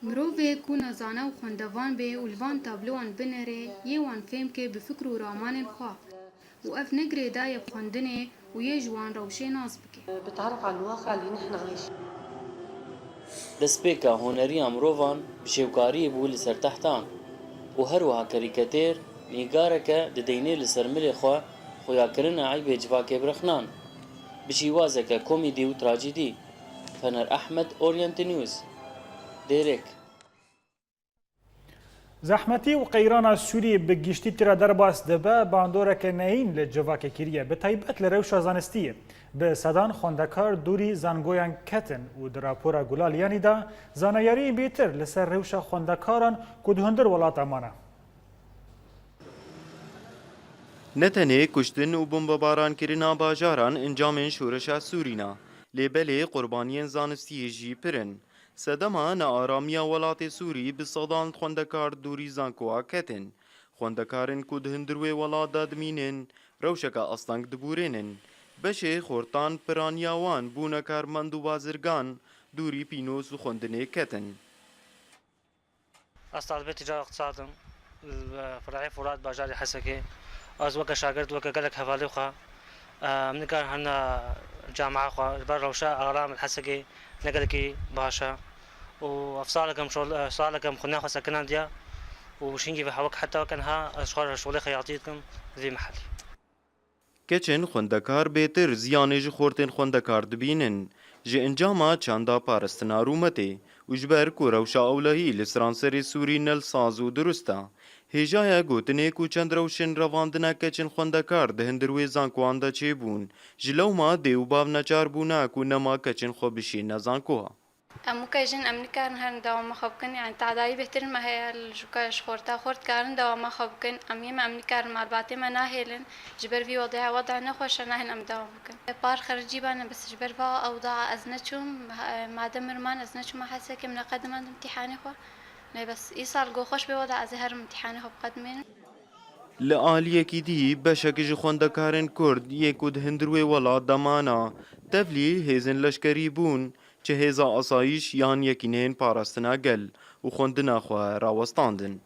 Mirovê ku nezane û xwendevan bê û li van tabloan binêre, yê wan fêm ke bi fikr û ramanên xwe. Û ev ne girêdayê bi xwendinê û yê ji wan rewşê nas bike. بتعرف على الواقع اللي نحن عايشين. Destpêka huneriya mirovan bi şêwkariyê bû li ser tehtan û her wiha karîkatêr, nîgareke dideynê li ser milê xwe, xuyakirina eybê civakê bi rexnan, bi şîwazeke komîdî û trajîdî. Fener Ehmed, Orient News, Dêrêk. Zehmetî û qeyrana Sûrî bi giştî tira derbas dibe, bandoreke neyîn li civakê kiriye, bi taybet li rewşa zanistiyê. Bi sedan xwendekar dûrî zangoyan ketin û di rapora Gulal Yanî de zanayariyên bêtir li ser rewşa xwendekaran ku di hundir welata mane. Ne tenê kuştin û bombebaran kirina bajaran encamên şoreşa Sûrî ne, lê belê qurbaniyên zanistiyê jî pir in. Sedema nearamiya welatê Sûrî bi sedan xwendekar dûrî zankoya ketin. Xwendekarên ku di hundir wê welat de dimînin, rewşeke asteng dibûrênin. Beşê xortan piraniya wan bûne karmend û bazirgan, dûrî pînoz û xwendinê ketin. Ez talibê tîcara îqtisadê im li Ferayê Furat, bajarê Hesekê. Ez weke şagirt, weke gelek hevalê xwe, em nikarin herine camia xwe, ji ber rewşa aram li Hesekê ne gelekî baş e. Û ev salek em şol-, salek em xwendina xwe sekinandiye û şingî ve hewek heta weke niha ez ji xwe re şolê xeyatî dikim li vî mehelî. Keçên xwendekar bêtir ziyanê ji xortên xwendekar dibînin. Ji encama çanda parastina rûmetê û ji ber ku rewşa ewlehî li seranserê Sûrî ne li saz û dirust e, hêjaya gotinê ku çend rewşên revandina keçên xwendekar di hundir wê zankoyan de çêbûn, ji lewma dê û bav neçar bûne ku nema keçên xwe bişîne zankoya. Em weke jin em nikarin herin dewama xwe bikin, yani tadayî bêhtirîn me heye, ji ka ji xorta xort dikarin dewama xwe bikin. Em yê me em nikarin malbatê me nahêlin, ji ber vî wedaya weda nexweş e, nahêlin em dewam bikin. Par xericî bane, bes ji ber va ewda ez neçûm, made min riman ez neçûme Hesekê, min neqedimand imtîhanê xwe. Lê bes îsal go xweş bê weda ez ê herim imtîhanê xwe biqedimênim. Li aliyekî dî beşek ji xwendekarên Kurd yê ku di hundir wê welat de mana, tevlî hêzên leşkerî bûn, çi hêza asayîş yan yekîneyên parastina gel û xwendina xwe rawestandin.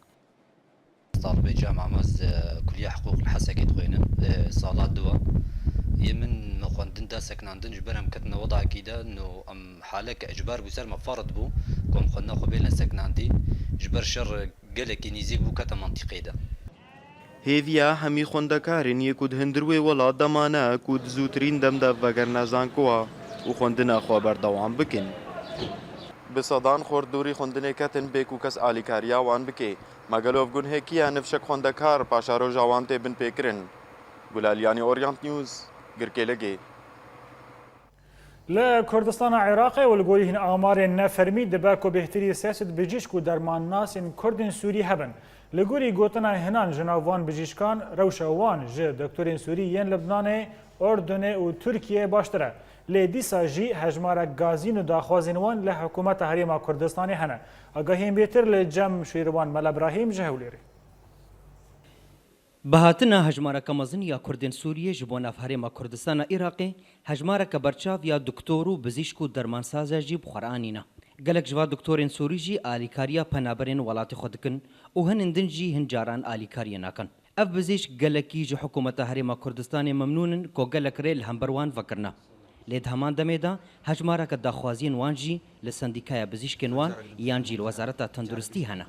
Talibê camiya me ez, e, kuliya hiqûq li Hesekê dixwînim, e, sala dua. Yê min me xwendin da seknandin, ji ber em ketine wedakî de, no em haleke ecbar bû ser me ferz bû, ku em xwendina xwe bêlin seknandî. Ji ber şer gelekî nîzîk bû kete mantîqê de. Hêviya hemî xwendekarên yê ku di hundir wê welat de mane ku di zûtirîn dem de vegerine zankowa û xwendina xwe berdewam bikin. Bi sedan xort dûrî xwendinê ketin bê ku kes alîkariya wan bike. Me gelo ev gunhekî ye, nifşek xwendekar paşeroja wan tê binpêkirin. Gulaliyanî, Orient News, Girkêlegê. Li Kurdistana Iraqê û li gorî hin amarên nefermî dibe ku bêhtirî sê sed bijîşk û dermannasên Kurdên Sûrî hebin. Li gorî gotina hinan ji nav van bijîşkan, rewşa wan ji doktorên Sûrî yên Libnanê, Urdunê û Tirkiyeyê baştir e. Lê dîsa jî hejmarek gazîn û daxwazên wan li Hikûmeta Herêma Kurdistanê hene. Agahiyên bêtir li Cem Şêrwan Mela Birahîm ji Hewlêrê. Bi hatina hejmareke mezin ya Kurdên Sûriyê ji bo nav Herêma Kurdistana Iraqê, hejmareke berçav ya doktor û bizîşk û dermansaza jî bi xwe re anîne. Gelek ji va doktorên Sûrî jî alîkariya penaberên welatê xwe dikin û hinên din jî hin caran alîkariyê nakin. Ev bizîşk gelekî ji Hikûmeta Herêma Kurdistanê memnûn in ku gelek rê li hember wan vekirine. Lê di heman demê de hejmareke daxwaziyên wan jî li Sendîkaya Bizîşkên wan yan jî li Wezareta Tenduristî hene.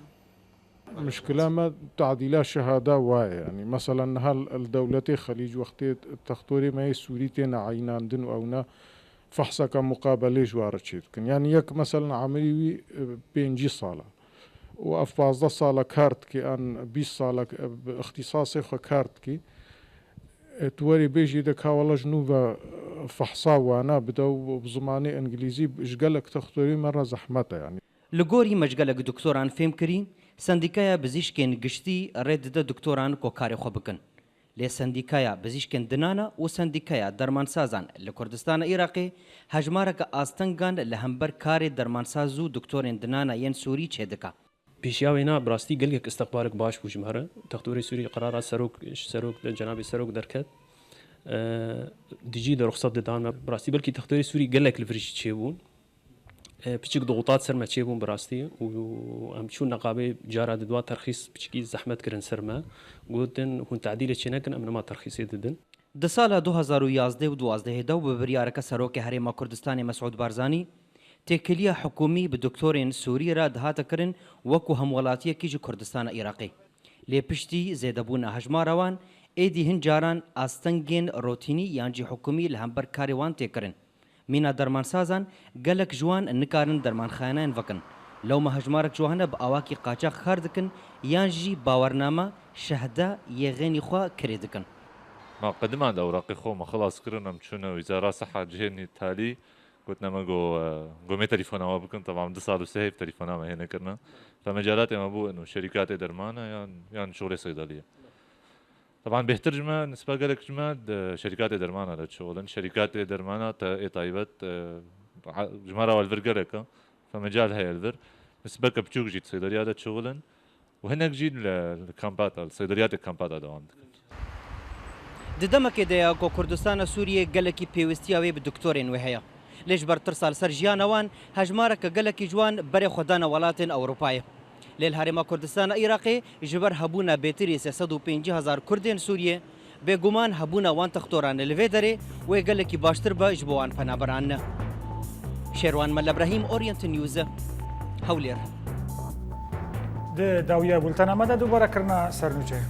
Mişkila me tadîla şehada waye. Yanî, meselen, niha li dewletê Xelîc wextê textorê me yê Sûrî têne eynandin û ewna fehseke muqabelê ji wa re çê dikin. Yanî, yek, meselen, emirî wî, e, pêncî sal e. Û ev pazdeh sal e kar dike, an bîst sal e, e, bi îxtîsasê xwe kar dike. E, tu werî bêjî de ka wela ji nû ve, e, fehsa wana bide û bi zimanê îngilîzî ji gelek textorî me re zehmet e, yanî. Li gorî me ji gelek doktoran fêm kirî, Sendîkaya Bizîşkên Giştî rê dide doktoran ku karê xwe bikin. Lê Sendîkaya Bizîşkên Dinana û Sendîkaya Dermansazan li Kurdistana Iraqê hejmareke astengan li hember karê dermansaz û doktorên dinana yên Sûrî çêdike. Pêşiya wêna bi rastî gelek istiqbalek baş bû ji me re. Textorê Sûrî qerara serok, ji serok, cenabê serok derket. Eee, dijî de ruxsat didan me. Bi rastî belkî textorê Sûrî gelek li vir jî çêbûn. E, piçik dixutat ser me çêbûn bi rastî û em çûn neqabê cara di dua terxîs piçikî zehmet kirin ser me. Gotin, hûn tadîlê çênekin, em nema terxîsê didin. Di sala du hazar û yazdeh û duwazdehê de û bi biryareke Serokê Herêma Kurdistanê Mesûd Barzanî, têkiliya hikûmî bi doktorên Sûrî re dihate kirin wekû hemwelatiyekî ji Kurdistana Iraqê. Lê piştî zêdebûna hejmara wan, êdî hin caran astengên rotînî yan jî hikûmî li hember karê wan tê kirin. Mîna dermansazan, gelek ji wan nikarin dermanxaneyan vekin. Lewma hejmarek ji wan hene bi awakî qaçax kar dikin yan jî bawername, şehde, yê xênî xwe kirê dikin. Ma qedima de ewraqê xwe me xilas kirin, em çûne Wîzara Seha cihê nî talî, gotine me go, e, go me telefona we bikin, tevan du sal û sê heyv telefona me hê nekirine. Fe mecalatê me bû ino şerîkatê dermana yan, yan şuxulê seydeliyê. Teban bêhtir ji me, nisba gelek ji me di şerîkatê dermana de çixulin. Şerîkatê dermana te ê taybet, e, a-, ji me re li vir gelek e. Fe mecal heye li vir. Nisbeke biçûk jî di seydeliya de çixulin. Û hinek jî li, li kampa de, li seydeliyatê kampa de dewam dikin. Di demekê de ye ku Kurdistana Sûriyê gelekî pêwîstiya wê bi doktorên wê heye. Lê ji ber tirsa li ser jiyana wan, hejmareke gelekî ji wan berê xwe dane welatên Ewropayê. Lê li Herêma Kurdistana Iraqê ji ber hebûna bêtirî sê sed û pêncî hezar Kurdên Sûriyê, bêguman hebûna wan textoran li vê derê wê gelekî baştir be ji bo wan penaberan. Şêrwan Mele Brahîm, Orient News, Hewlêr. Di dawiya bultena me de dubare kirina sernûçe.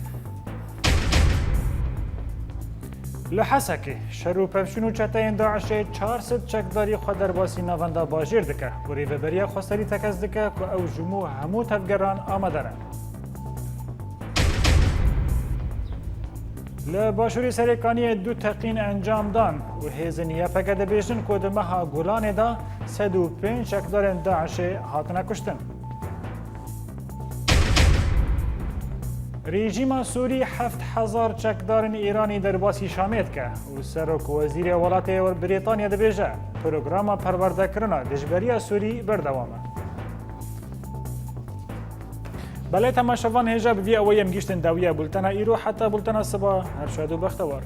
Li Hesekê şer û pevçûn û çeteyên DAIŞê çar sed çekdarî xwe derbasî navenda bajêr dike û rêveberiya xweserî tekez dike ku ew ji bo hemû tevgeran amade ne. Li Başûrê Serêkaniyê du teqîn encam dan û hêzên Y P G dibêjin ku di meha Gulanê de sed û pênc çekdarên DAIŞê hatine kuştin. Rejîma Sûrî heft hezar çekdarên Îranî derbasî Şamê dike û Serok Wezîrê Welatê Brîtanya dibêje, programa perwerdekirina dijberiya Sûrî berdewam e. Belê temaşevan, hêja bi vî awayî em gihîştin dawiya bultena îro, heta bultena siba, her şad û bextewar.